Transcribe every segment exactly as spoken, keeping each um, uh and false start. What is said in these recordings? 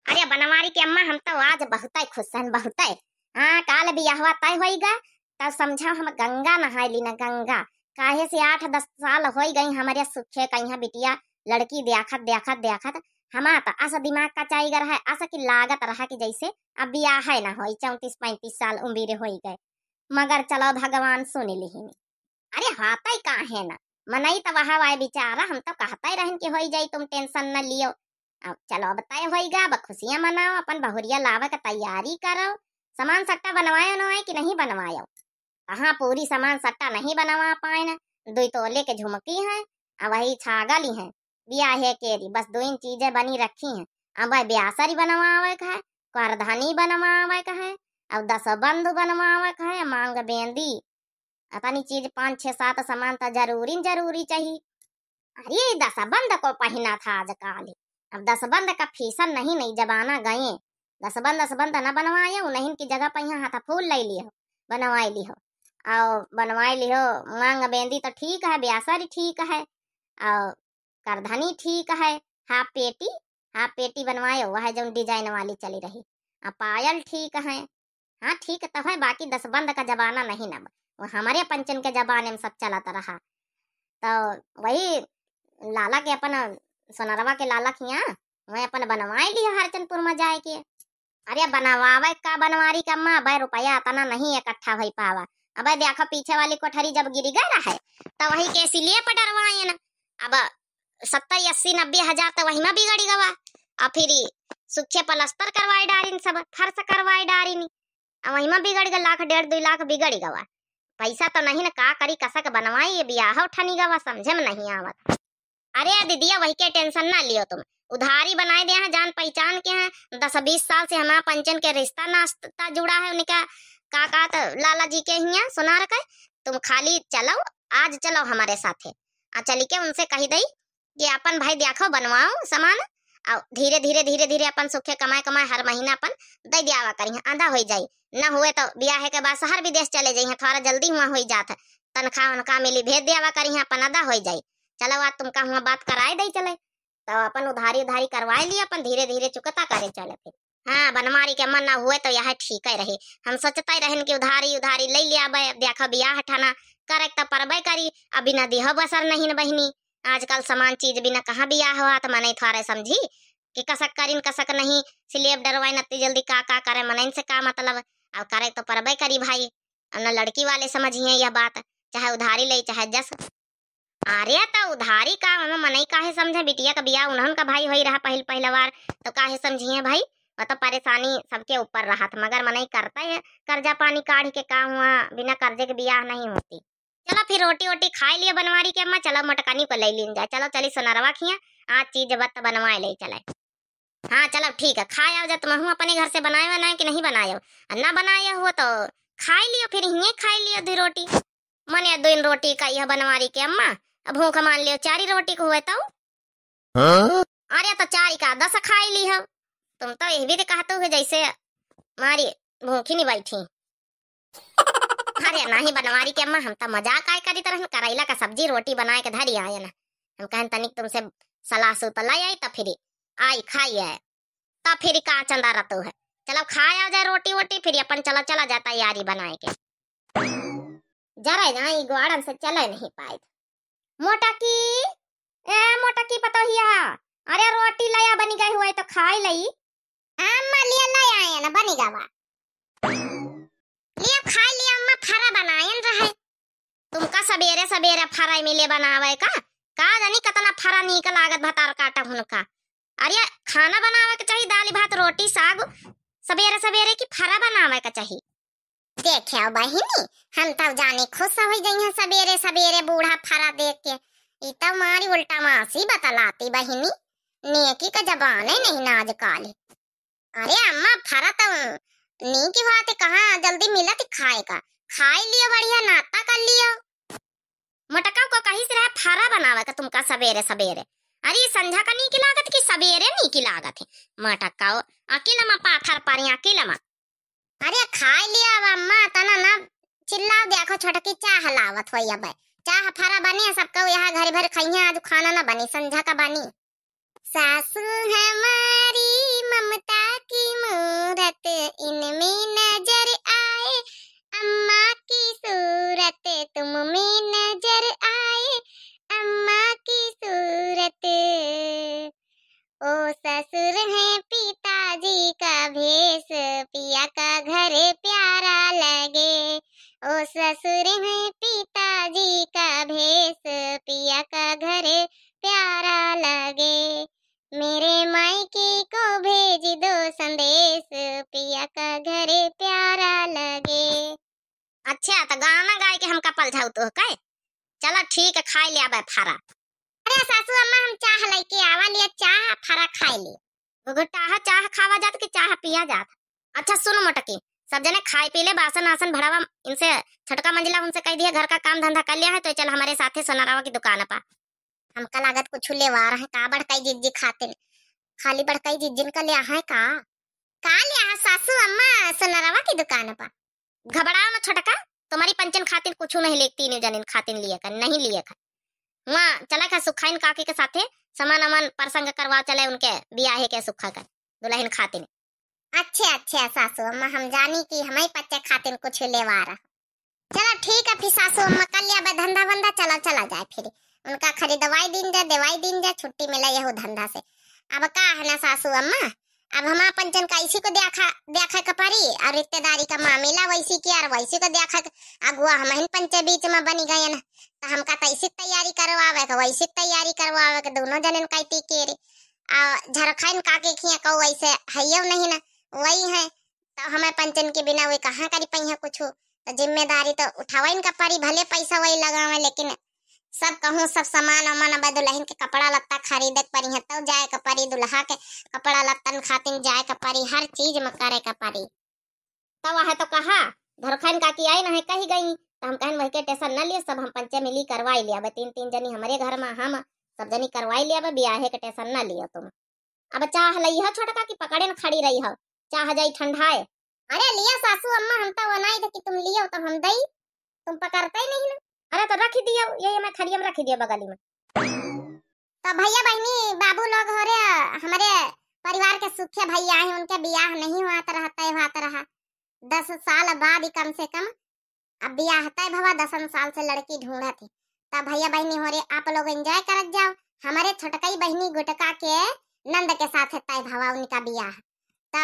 अरे बनवारी के अम्मा, हम तो आज बहुतै खुश हन, बहुतै। हाँ, काल बियाहवा तय होइगा, तब समझा हम गंगा नहाए ली ना, गंगा। काहे से आठ दस साल होइ गई हमरे सुखे कहिया बिटिया लड़की द्याखत, द्याखत, द्याखत। हमार तो अस दिमाग का चाइगर है, अस की लागत रहा कि जैसे अब बियाह है ना होई, चौंतीस पैंतीस साल उम्र होइ गए। मगर चलो भगवान सुन लिहिन। अरे होतै काहे ना, मनई त वहा वाए बिचारा, हम तो कहतै रहन कि होई जाई, तुम tension न लियो। अब चलो, अब तय होइगा, अब खुशियाँ मनाओ, अपन बहुरिया लावे के तैयारी करो। सामान सट्टा बनवायो न है कि नहीं बनवायो? कहाँ पूरी सामान सट्टा नहीं बनवा पाए न, दुई तोले के झुमकी है, आ वही छागल ही है, बियाहे केरी, बस दो इन चीजें बनी रखी हैं। अब ब्यासरी बनवावे के है, करधनी बनवावे के है, अब दसबंद बनवावे के है, मांग बेंदी, अतनी चीज पाँच छह सात सामान त जरूरी न जरूरी चाही। अरे दसबंद को पहिना था आजकाल, अब दसबंद का फैशन नहीं, नहीं जमाना गए। दसबंद, दसबंद न बनवाए, उन्हीं की जगह पे यहाँ हाथा फूल ले लियो, बनवाए लियो, और बनवाए लियो। मांग बेंदी तो ठीक है, ब्यासरी ठीक है, और करधनी ठीक है, हाफ पेटी, हाफ पेटी बनवाए, वह जौन design वाली चली रही, आ पायल ठीक है। हाँ ठीक तो है, बाकी दसबंद का जमाना नहीं ना, वो हमरे पंचन के जमाने में सब चलत रहा। तो वही लाला के अपन सोनरवा के लाला खिया, वह अपन बनवाए लियो हरचंदपुर में जाए के। अरे बनवावे का बनवारी का अम्मा, अबे रुपया अतना नहीं इकट्ठा होई पावा। अबे देखो पीछे वाली कोठरी जब गिरी गए रहे, तो वही के सिलिए पर डरवाए ना। अब सत्तर अस्सी नब्बे हजार तो वही में बिगड़ी गवा। और फिर ई सुखे पलस्तर करवाए डारिन, सब फर्श करवाए डारिन, और वही में बिगड़ गए, लाख डेढ़ दुई लाख बिगड़ी गवा। पैसा तो नहीं न, का करी, कसक बनवाई, ये बियाह उठनी गवा, समझे में नहीं आवत। अरे दीदिया, वही के tension ना लियो तुम, उधारी बनाए दे हैं, जान पहचान के हैं, दस बीस साल से हमारा पंचन के रिश्ता नाता जुड़ा है उनका, का का तो लाला जी के हिया सुनार के। तुम खाली चलो, आज चलो हमारे साथे, आ चली के उनसे कही दई कि अपन भाई देखो बनवाओ सामान, और धीरे धीरे धीरे धीरे अपन सुखे कमाए कमाए हर महीना अपन दे दियावा करिहा, आधा होई जाई। न हुए तो बियाहे के बाद शहर विदेश चले जाइहा, थोड़ा जल्दी हुआ होई जात है, तनख्वाह उनका मिली, भेज दियावा करिहा, अपन आधा होई जाई। चलो आज तुमका हुआ बात कराए दई चले, तो अपन उधारी उधारी करवाए लिए, अपन धीरे धीरे चुकता करे चले फिर। हाँ बनवारी के मन न हुए तो यह ठीक है रही। हम सोचते रहन कि उधारी उधारी ले लिया बे, अब देखो बियाह ठाना करे तो परबे करी, अभी न दिहो बसर नहीं न बहिनी। आजकल सामान चीज बिना कहाँ बियाह हुआ, तो मनई थोड़े समझी कि कसक करिन कसक नहीं, स्लेब डरवाइन अत्ती जल्दी का का करे, मनइन से का मतलब। अब करे तो परबे करी भाई, अब न लड़की वाले समझिए यह बात, चाहे उधारी ले चाहे जस। अरे त उधारी का, हमें मनई काहे समझे, बिटिया का बियाह उन्हन का भाई होई रहा पहिल पहिला बार, तो काहे समझिए भाई, वो तो परेशानी सबके ऊपर रहत, मगर मनई करता है कर्जा पानी काढ़ के, का हुआ, बिना कर्जे के बियाह नहीं होती। चलो फिर रोटी वोटी खाई लियो बनवारी के अम्मा, चलो मोटकनी को ले लीन जाए, चलो चली सोनरवा खिया, आज चीज बत बनवाए ले चले। हाँ चलो ठीक है, खाए आओ जा, तुमहू अपने घर से बनाए बनाए कि नहीं बनाए हो, आ ना बनाए हो तो खाई लियो, फिर हिये खाई लियो दो रोटी। मने दो रोटी का यह बनवारी के अम्मा, अब भूख मान लियो चारी रोटी को हुए तो। हाँ? अरे तो चारी का दस खाई ली हो, तुम तो यह भी तो कहते हो जैसे मारी भूखी नहीं बैठी। अरे नाही बनवारी के अम्मा, हम तो मजाक आए करी तरह करैला का सब्जी रोटी बनाए के धरी आए ना। हम कहन तनिक तुमसे सलाह सुतलाई आई, तब फिर आई खाई आए, तब फिर का चंदा रहतु है। चलो खाए आ जाए रोटी वोटी, फिर अपन चला चला जाए तैयारी बनाए के। जरा ना ई ग्वाड़न से चले नहीं पाए। मोटकी, ए मोटकी पतोहिया, अरे रोटी लया बनी गई हुए तो खाई लई। अम्मा लिया ले आए ना बनी गवा। लिया खाई लिया अम्मा, फरा बनायन रहे। तुमका सबेरे सबेरे फरा मिले बनावे का? का जानी कितना फरा नीक लागत भतार काटा हुनका। अरे खाना बनावे के चाही, दाल भात रोटी साग, सबेरे सबेरे की फरा बनावे के चाही। देखे बहिनी, हम तब जाने खुश हो जइहे सबेरे सबेरे बूढ़ा फरा देख के। ई तब मारी उल्टा मासी बतलाती बहिनी, नेकी का जबाने नहीं ना आजकाल। अरे अम्मा, फरा तो नीक बात है, कहाँ जल्दी मिलत खाए का। खाई लियो, बढ़िया नाश्ता कर लियो। मोटका को कही से रहा फरा बनावे का तुमका सबेरे सबेरे। अरे संझा का नीक लागत कि सबेरे नीक लागत है? मोटका अकेला मा पाथर पर अकेला मा। अरे खाई लियो अब अम्मा, तना ना चिल्लाओ, देखो छोटकी चाह लावत होई अब। चाह फरा बनी है, सबका यहाँ घरी भर खाइए, आज खाना ना बनी, संझा का बनी। सासू हमारी ममता खाइ लिया बे फारा। अरे सासू अम्मा, हम चाह लइके आवा लिया, चाह फारा खाइ लिया। घुघुटाहा चाह खावा जात कि चाह पिया जात? अच्छा सुन मोटकी, सब जने खाइ पी ले, बासन आसन भड़ावा, इनसे छोटका मंजिला उनसे कहि दिया घर का काम धंधा कइ लिया है, तो चल हमरे साथे सोनारावा की दुकान पा। हमका लागत कुछ लेवा रहे का बड़काई जिज्जी खातिन, खाली बड़काई जिज्जिन का लिया है का? का लिया है सासू अम्मा सोनारावा की दुकान पा? घबड़ाओ न छोटका, तुम्हरी पंचन खातिन कुछ नहीं लेती, तीनों जनिन खातिन लिया कर, नहीं लिया कर। हुआ चला का सुखाइन काकी के साथे समान अमान प्रसंग करवा चले उनके बियाहे के सुखा कर दुलहिन खातिन। अच्छे, अच्छे सासू अम्मा, हम जानी कि हमई पच्चे खातिन कुछ लेवा रहा। चला ठीक है फिर सासू अम्मा, कइ लिया बे धंधा वंधा, चला, चला जाए फिर। उनका खरीदवाई दीन जा, देवाई दीन जा, छुट्टी मिला यहू धंधा से। अब का है ना सासू अम्मा, अब हमार पंचन का इसी को देखा, देखा के परी, और रिश्तेदारी का मामला वैसी के और वैसी को देखा के अगुआ हमहिन पंचे बीच में बनी गए ना, तो हमका तो ऐसी तैयारी करवावे के, वैसी तैयारी करवावे के, दोनों जनिन का टिकेरी। आ झरखाइन काके खिया कहू वैसे हइयो नहीं ना, वही है। तो हमें पंचन के बिना वे कहाँ करी पइहे कुछ, तो जिम्मेदारी तो उठावा इनका परी, भले पैसा वही लगावे, लेकिन सब कहूँ सब समान उमान अब दुलहिन के कपड़ा लत्ता खरीदे के परी है, तब जाए के परी, दुलहा के कपड़ा लत्तन खातिन जाए के परी, हर चीज में करे के परी। तब वह तो कहा, धरखाइन काकी आई ना है, कही गई, तो हम कहन वही के टेंशन न लियो, सब हम पंचे मिली करवाई लिया, अब तीन तीन जनी हमरे घर में, हम सब जनी करवाई लिया, अब बियाहे के टेंशन न लियो तुम। अब चाह लइहो छोटका कि पकड़े न खड़ी रही हो, चाह जाई ठंडाए। अरे लिया सासू अम्मा, हम तो वनाई थे कि तुम लियो तो हम दई, तुम पकड़ते ही नहीं ना। अरे तो रखी दियो, ये मैं थरिया में रखी दियो बगली में। तो भैया बहिनी बाबू लोग हो रे, हमरे परिवार के सुखे भैया हैं, उनके बियाह नहीं हुआ तो रहते हुआ तो रहा दस साल बाद ही कम से कम। अब बियाह तय भवा, दसन साल से लड़की ढूंढत ही। तब भैया बहिनी हो रे, आप लोग एंजॉय करत जाओ। हमरे छोटकई बहिनी गुटका के नंद के साथ तय भवा उनका बियाह। तो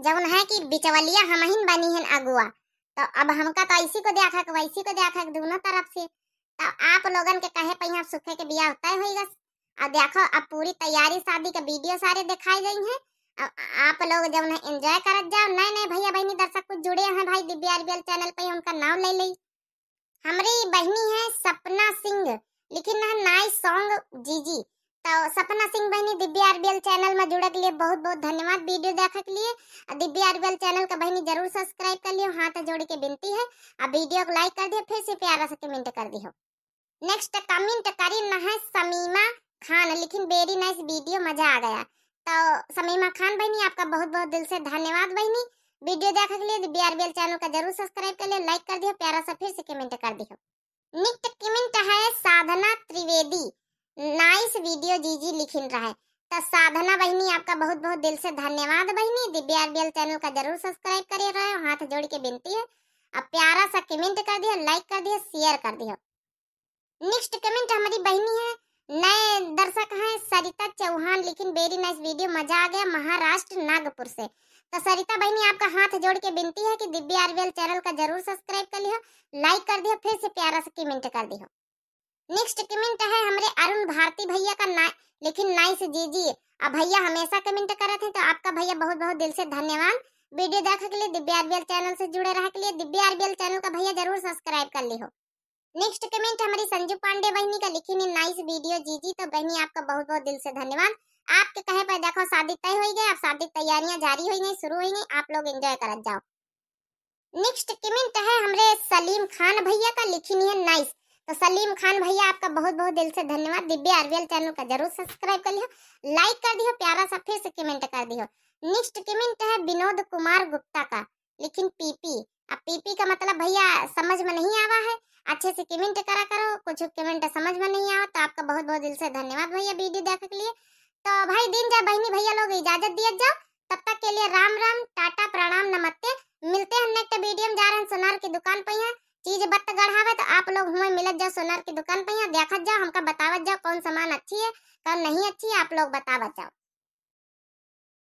जौन है कि बिचवलिया हमहिन बनी हन अगुआ। तो अब हमका तो ऐसी को देखा के वैसी को देखा के दोनों तरफ से। तो आप लोगन के कहे पे यहाँ सुखे के बियाह तय होई गस। अब देखो, अब पूरी तैयारी शादी के वीडियो सारे दिखाई गई हैं। अब आप लोग जौन है एंजॉय करत जाओ। नए नए भैया बहिनी दर्शक कुछ जुड़े हैं भाई दिव्या आरबीएल चैनल पे, उनका नाम ले ले। हमरी बहिनी है सपना सिंह, लिखिन है नाइस सॉन्ग जीजी। तो सपना सिंह बहिनी दिव्या आरबीएल चैनल में जुड़े के लिए बहुत बहुत धन्यवाद वीडियो देखे के लिए। और दिव्या आरबीएल चैनल का बहिनी जरूर सब्सक्राइब कर लियो, हाथ जोड़ के विनती है। अब वीडियो को लाइक कर दियो, फिर से प्यारा सा कमेंट कर दियो। नेक्स्ट कमेंट करी न है समीमा खान, लिखिन वेरी नाइस वीडियो, मजा आ गया। तो समीमा खान बहिनी आपका बहुत बहुत दिल से धन्यवाद बहिनी, वीडियो देखे के लिए। दिव्या आरबीएल चैनल का जरूर सब्सक्राइब कर लियो, लाइक कर दियो, प्यारा सा फिर से कमेंट कर दियो। नेक्स्ट कमेंट है साधना त्रिवेदी, नाइस वीडियो जीजी लिखिन रहे। तो साधना बहिनी आपका बहुत बहुत दिल से धन्यवाद बहिनी, दिव्या आरबीएल चैनल का जरूर सब्सक्राइब करे रहे, हाथ जोड़ के विनती है। अब प्यारा सा कमेंट कर दियो, लाइक कर दियो, शेयर कर दियो। नेक्स्ट कमेंट हमारी बहिनी है, नए दर्शक हैं सरिता चौहान, लिखिन वेरी नाइस वीडियो, मजा आ गया महाराष्ट्र नागपुर से। तो सरिता बहिनी आपका हाथ जोड़ के विनती है कि दिव्या आरबीएल चैनल का जरूर सब्सक्राइब कर लियो, लाइक कर दियो, फिर से प्यारा सा कमेंट कर दियो। नेक्स्ट कमेंट है हमरे अरुण भारती भैया का ना, लिखिन नाइस जीजी। अब भैया हमेशा कमेंट करत हैं, तो आपका भैया बहुत बहुत दिल से धन्यवाद वीडियो देखे के लिए, दिव्या आरबीएल चैनल से जुड़े रहे के लिए दिव्या आरबीएल चैनल का भैया जरूर सब्सक्राइब कर लियो। नेक्स्ट कमेंट हमारी संजू पांडे बहिनी का, लिखिन नाइस वीडियो जीजी। तो बहिनी आपका बहुत बहुत दिल से धन्यवाद, आपके कहे पर देखो शादी तय होई गई, अब शादी तैयारियां जारी होई गई, शुरू होई गई, आप लोग एंजॉय करत जाओ। नेक्स्ट कमेंट है हमरे सलीम खान भैया का, लिखिन है नाइस। तो सलीम खान भैया आपका बहुत बहुत दिल से धन्यवाद, दिव्या आरबीएल चैनल का जरूर सब्सक्राइब कर लियो, लाइक कर दियो, प्यारा सा फिर से कमेंट कर दियो। नेक्स्ट कमेंट है विनोद कुमार गुप्ता का, लिखिन पीपी। अब पीपी का मतलब भैया समझ में नहीं आवा है, अच्छे से कमेंट करा करो, कुछ कमेंट समझ में नहीं आवा। तो आपका बहुत बहुत दिल से धन्यवाद भैया वीडियो देखे के लिए। तो भाई दिन जा बहिनी भैया लोग इजाजत दियत जाओ, तब तक के लिए राम राम, टाटा, प्रणाम, नमस्ते। मिलते हैं नेक्स्ट वीडियो में। जा रहे हैं सोनार की दुकान पे, यहाँ चीज बत्त गढ़ावे, तो आप लोग हुए मिलत जाओ सोनार की दुकान पे, यहाँ देखत जाओ, हमका बतावत जाओ कौन सामान अच्छी है, कौन नहीं अच्छी है, आप लोग बतावत जाओ।